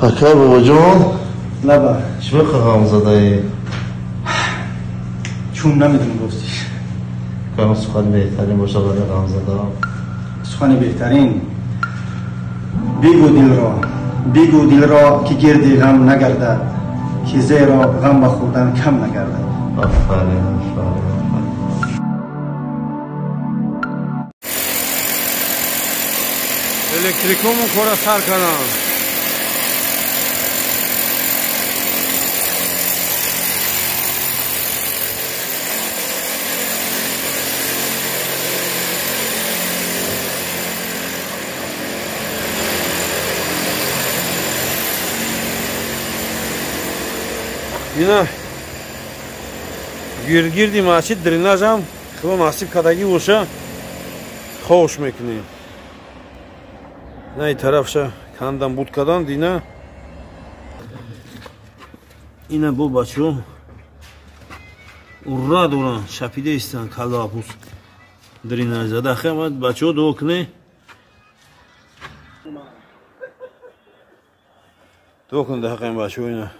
Акай бобоҷон, лаба чӣ ғамзадаӣ? Чун намедонам ростиш. Кадом сухани беҳтарин боша барои ғамзада? Сухани беҳтарин: бигӯ дилро, бигӯ дилро, ки гирди ғам нагардад, ки зеро ғам ба хӯрдан кам нагардад. Офарин, офарин. Электрикомон кора сар карданд. Ина гиргирди масҷид дренажам худо насиб кардагӣ боша, хош мекунем. На, и тарафша кандам, буд кадан дина. Ина бо бачо урра доран, шапида истан, каллапус дренаж зада. Хема бачо дуо куне, дуо кун даҳақем бачо. Ина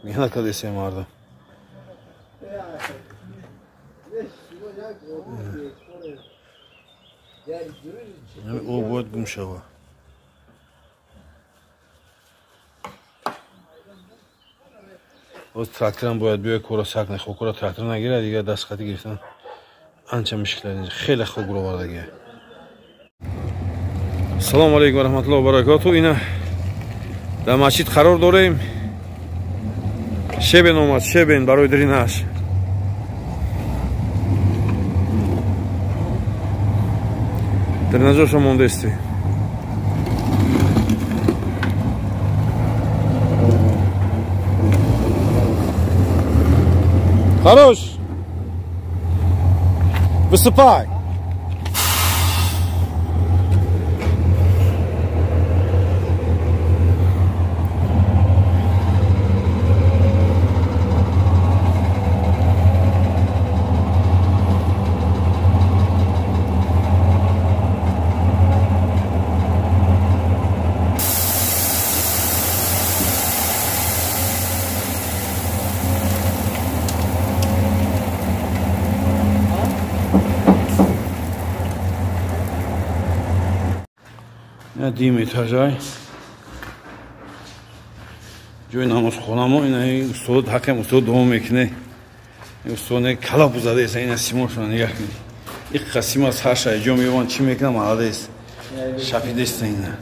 меҳнат кардесем мардам. Об бояд гум шава. Боз тракторам бояд биёй, кора сар кунад. Хокора трактор нагирад, дигар даст хати гирифтан анча мушкил. Хеле хок буровардагия. Ассалому алайкум ва раҳматуллоҳи ва баракоту. Ина дар масҷид қарор дорем. Шебен омад, шебен барои дренаж. Дренажошо мондести. Хорош! Высыпай! Дим этажай ҷои намозхонамо. Ина устод ҳақем, устод дуо мекуне. Устодне калаб задаест. Ина симошона нигаҳ кунед, иққа сима сарша ҷо меёванд, чӣ мекунам, маладест, шапидеста. Ина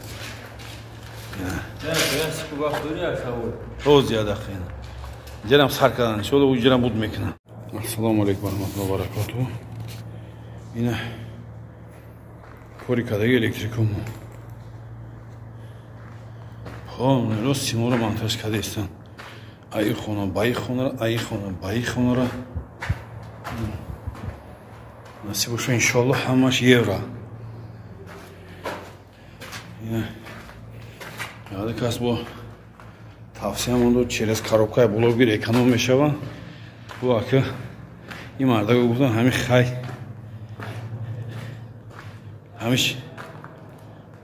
роз ядақа ина ҷарам сар кардан, иншоалло уҷарам буд мекунам. Ассалому алайкум варахматуллоҳи вабаракоту. Ина кори кардаги электрикомо. Рост симоро монтаж кардаистанд. Аи хона ба и хонара, аи хона ба и хонара. Насиб боша, иншоалло, ҳамаш евро. Яде кас бо тавсия мондо, через коробкаи блогер эконом мешаванд. Бу ака ин мардаго гуфтан, ҳами хай ҳамиш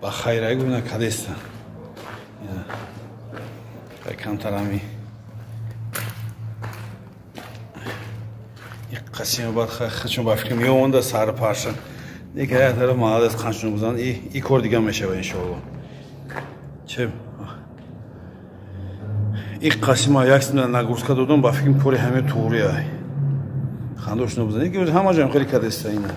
ба хайрай гуфтан кадестан. Камтар ҳами қасима баъд хачон ба фикр меомонда сари парша. Лекин як тараф маладес, қанчун бузан и кор дига мешава, иншоалло. Че и қасима як нагрузка додам, ба фикрам кори ҳаме туғри ай. Хандошно бузан. Ҳама ҷоям хеле кадеста ина.